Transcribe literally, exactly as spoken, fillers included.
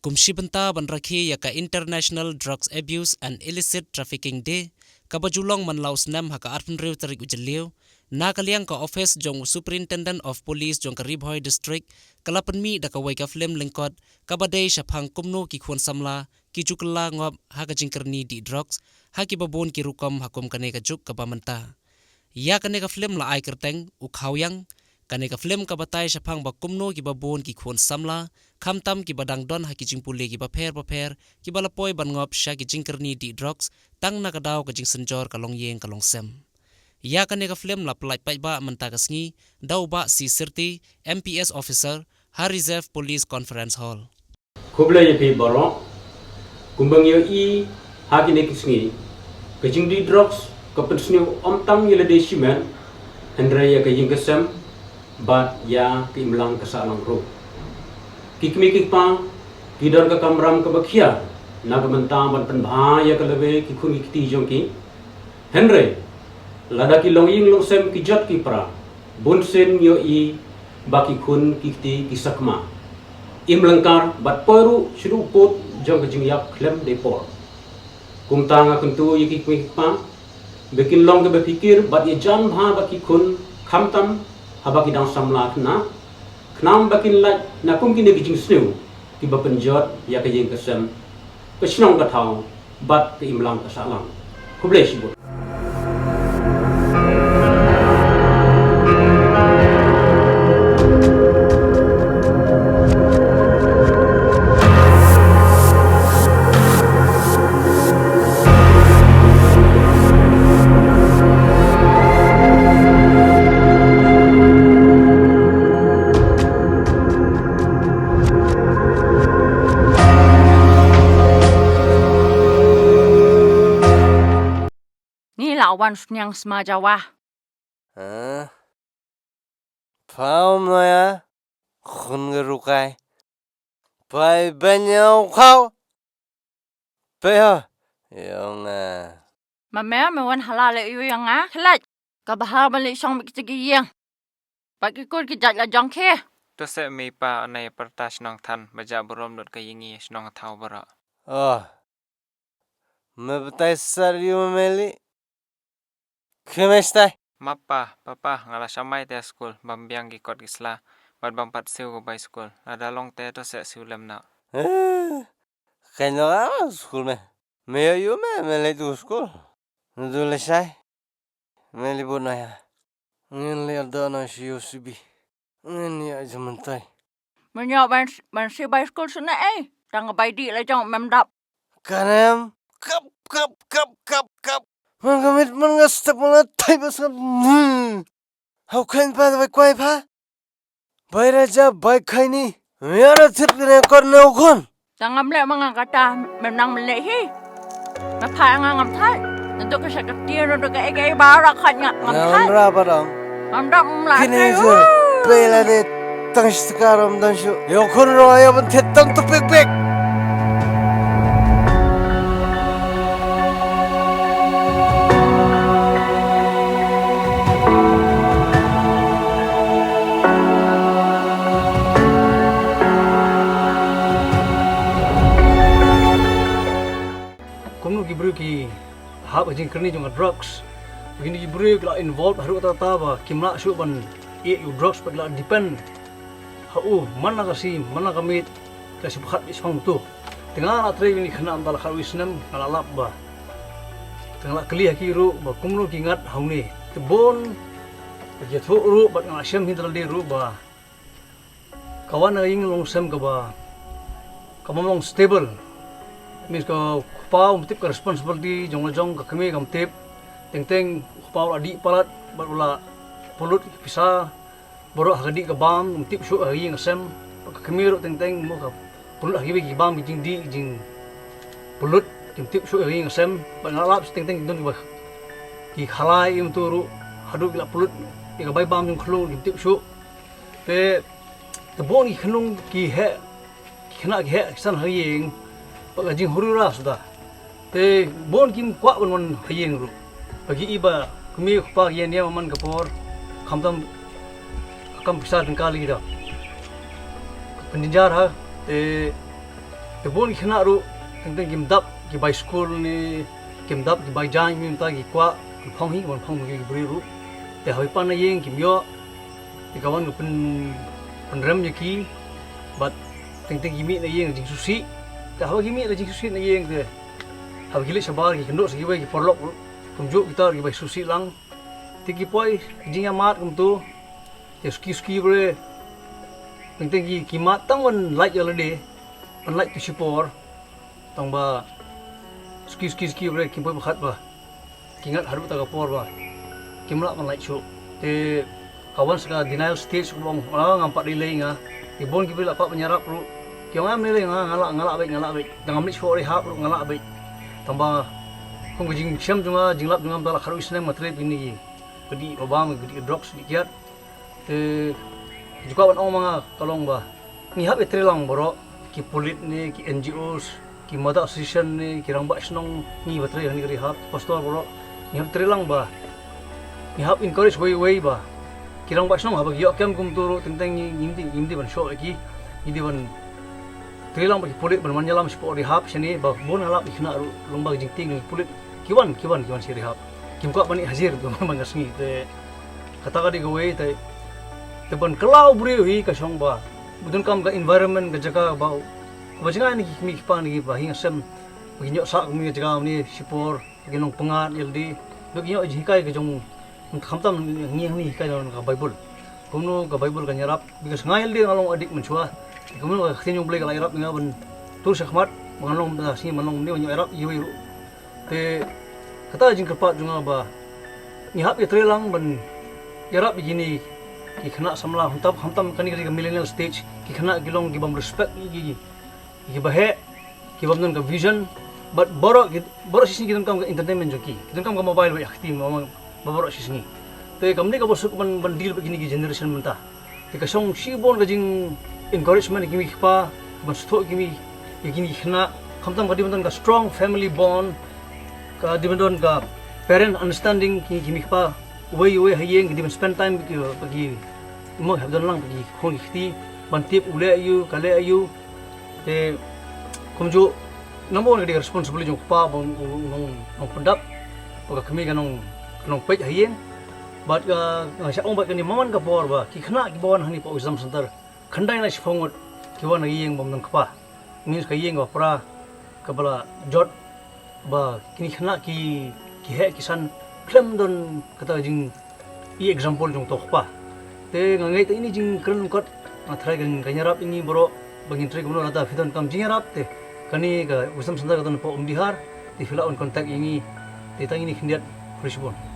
Kum shi bynta ban rakhe ïa ka International Drugs Abuse and Illicit Trafficking Day, kaba ju long man la u snem ha ka arphew hynriew tarik u Jylliew, na ka liang ka office jong u Superintendent of Police jong ka Ri Bhoi District, ka la pynmih da kawei ka film lyngkot, kaba dei shaphang kumno ki khun samla ki ju kylla ngop ha ka jingkyrni dih drugs ha kiba bun ki rukom ha kum kane ka juk kaba mynta. Ïa kane ka film la ai kyrteng U Khawiang. Kane ka film ka batai shaphang ba kumno kiba bun ki khun samla, khamtam kiba dang don ha ki jingpule kiba pher bapher, kiba la poi ban ngop sha ki jingkyrni dih drugs, tang na ka daw ka jingsynjor ka longïing ka longsem. Ïa kane ka film la pyllait paidbah mynta ka sngi da u Bah C Syrti, M P S officer, ha Reserve Police Conference Hall. Khublei ïa phi baroh. Kumba ngi ïohi ha kine ki sngi, ka jingdih drugs ka pynsniew ym tang ïa lade shimet, hynrei ïa ka ïing ka sem bad ïa ka imlang ka sahlang ruh. Ki kmie ki kpa ki don ka kamram kaba khia na ka bynta ban pynbha ïa ka lawei ki khun ki kti jong ki. Hynrei lada ki longïing longsem ki jot ki pra, bunsien ngi ïohi ba ki khun ki kti ki sakma, im lyngkar bad poi ruh shaduh u pud jong ka jingïap khlem dei por. Kumta nga kyntu ïa ki kmie ki kpa ba kin long kiba phikir bad ïajan bha bad ki khun, khamtam haba ki dang samla khynnah, khnang ba kin lait na kum kine ki jingsniew kiba pynjot ïa ka ïing ka sem, ka shnong ka thaw bad ka imlang ka sahlang. Khublei shibun. Ngi la wan sniang sma jawa. Eh? Pau maya khun ga rukai. Pai banya khau. Pai ha. Yong a. Ma me me wan hala le yu yang a khlaj. Ka bahar ban le shong bik tigi yang. Ba ki kur ki jat la jong khe. To se me pa anai pertas nong than ba ja burom dot ka yingi shnong thau bara. Oh. Me betai sar yu me meli. Khemestai. Mapa, papa, nga la shamai te skul, bam biang ki kot ki sla, bad bam pat siu ko bai skul, lada long te to se siu lem na. Eh, kaino a skul me. Me yo yu me, me le tu skul. Ndu le shai. Me li bu na ya. Ngin li ada na shi yo sibi. Ngin ya jamantai. Me nyo ban, ban si bai skul suna eh. Tang bai di la jong mem dap. Kanem, kap, kap, kap, kap, kap. Man ka mit, man ka step, man ka tai bas ka. Hmm. Hau kain pa, bai kwai pa. Bai raja, bai kaini. Miara tip kene kor ne ukon. Tang ngam le manga kata, mem nang mele hi. Me pha nga ngam thai. Ndu ka shakati, ndu ka ege bara khat nga ngam thai. Ngam ra padam. Ngam dam la. Kini ju. Pela de. Tang shitkaram dan shu. Yo khun ro yo ban thet tang tu pek pek. Kumno ki briew ki hap ha jingkyrni jong ka drugs. Kini ki briew ki la involve haduh kata kata ba kim lah shuh ban ïeh ïa u drugs ba ki la depend ha u man la ka sngi man la ka miet ka shu pyrkhat ïa shong tu. Te nga la trei ïa une u khynnah mynta la khatwei snem nga la lap ba te nga la kylli ha ki ruh ba kumno ki ngat ha une. Te bun ba ki ïathuh ruh bad nga la shem hi te lade ruh ba ka wan na ka ïing long sem kaba, kaba long stable. Means ka kpa um tip ka responsibility jong la jong, ka kmie kam tip. Teng teng u kpa u la dih palat bad u la pollute ki pisa baroh ha ka dih ka bam, um tip shuh ha ka ïing ka sem. Bad ka kmie ruh teng teng mo ka pollute ha kiwei ki bam, ki jingdih, ki jingpollute, kim tip shuh ha ka ïing ka sem. Bad nga la lap teng teng ki don kiba ki khalai im tu ruh haduh ki la pollute ïa ka bai bam jong khlung, kim tip shuh. Te, te bun ki khynnah ki heh, ki khynnah ki heh ki san ha ïing, bad ka jinghuri ra suda. Te bun kim kwah ban wan ha ïing ruh. Ba ki i ba kmie kpa ki ïa niam man ka por, khamtam ka kam pisa tyngka lei da. Pynjynjar ha, te Te bun ki khynnah ruh teng teng kim dap ki bai skul ne kim dap ki bai jaiñ, mynta ki kwah ki phong hi, wan phong ki briew ruh. Te haba pan na ïing kim ïoh. Te ka wan ka pyn pynrem ïa ki. Bad teng teng ki mih na ïing jingsngewsih. Te haba ki mih na jingsngewsih na ïing te haba ki leit shabar ki kynduh sa kiwei ki paralok ruh. Kumjuh kita ki bai sngewsih lang. Te ki poi jingïamad kumto. Te suki suki bre. Teng teng ki ki mad tang wan lait ïa lade. Pan lait tu shipor. Tang ba suki suki suki bre kim poi ba khat ba ki ngat haduh ta ka por ba kim lah ban lait shuh. Te ka wan sa ka denial stage, ka ong, ah, ngam pat dei lei nga. Te bun ki briew la pat ban ïarap ruh. Ki ong, ngam dei lei nga, nga lah, nga lah beit, nga lah beit. Tang ngam leit shuh rehab ruh nga lah beit. Tang ba kum ka jingshem jong nga, jinglap jong nga mynta la khatduh snem nga trei bad kine ki kdih ba bam, kdih drugs, kdih kiad. Te ju kwah ban ong ma nga ka long ba ngi hap ïatreilang baroh, ki pulit ne, ki N G Os, ki mother association ne, ki rangbah shnong, ngi ba trei ha kane ka rehab, pastor baroh, ngi hap treilang ba ngi hap encourage wei wei ba ki rangbah shnong haba ki ïoh kem kumto ruh teng teng ngi, ngim dei, ngim dei ban shoh ïa ki, ngi dei ban treilang bad ki pulit ban wan ïalam shapoh rehab shane, ba bun nga lap ki khynnah ruh lyngba ka jingtieng jong ki pulit ki wan, ki wan, ki wan sha rehab. Kim kwah ban ïa hajir ban, ban ka sngi te kata ka dei kawei te, te ban kylla u briew hi ka shong ba ba donkam ka environment, ka jaka ba, ba jngai na ki kmie ki kpa, na ki ba hi nga sem, ba kin ïoh sah kumne ka jaka kumne shipor, ba kin long pyngngad ïa lade, ba kin ïoh jinghikai ka jong, khamtam ngi hangne hikai na ka Baibl. Kumno ka Baibl kan ïarap, because nga ïa lade nga long addict mynshuwa. Kumno ka ktien jong U Blei ka la ïarap ïa nga ban tur sha khmat, ba ngan long, ba sngi ban long ne ban ïoh ïarap iwei ruh. Te kata jingkyrpad jong nga ba ngi hap ïatreilang ban ïarap ïa kine ki khynnah samla, khamtam, khamtam kane ka millennial stage, ki khynnah ki long ki bym respect ïa ki, ki baheh, ki bym don ka vision, bad baroh ki, baroh shisngi ki donkam ka entertainment jong ki, ki donkam ka mobile bad ïa kti ma, ma, baroh shisngi. Te kam dei kaba suk ban, ban deal bad kine ki generation mynta. Te ka shong shibun ka jing encouragement ïa ki kmie ki kpa, ban sngewthuh ïa ki kmie, ïa kine ki khynnah, khamtam ka dei ban don ka strong family bond, ka dei ban don ka parent understanding, ki kmie ki kpa uwei uwei ha ïing ki dei ban spend time bad ki, bad ki, mo hap don lang bad ki khun ki kti, ban tip u leh aïu, ka leh aïu. Te kumjuh, number one ka dei ka responsibility jong u kpa ba u nong, nong pyndap ba ka kmie ka nong, ka nong peit ha ïing. Bad ka, nga shah ong bad kane man ka por ba ki khynnah kiba wan hangne hapoh Wisdom Center, khyndai na shiphew ngut ki wan na ka ïing bym don kpa. Means ka ïing kaba pra, kaba la jot, ba kine ki khynnah ki, ki heh ki san khlem don kata ka jing i example jong uto u kpa. Te nga ngeit ïa kine ki jingkren lyngkot, nga tharai kan, kan ïarap ïa ngi baroh ba ngin trei kumno, lada phi donkam jingïarap te kane ka Wisdom Center ka don hapoh Umdihar, te phi lah ban contact ïa ngi. Te tang ïa kine khyndiat, khublei shibun.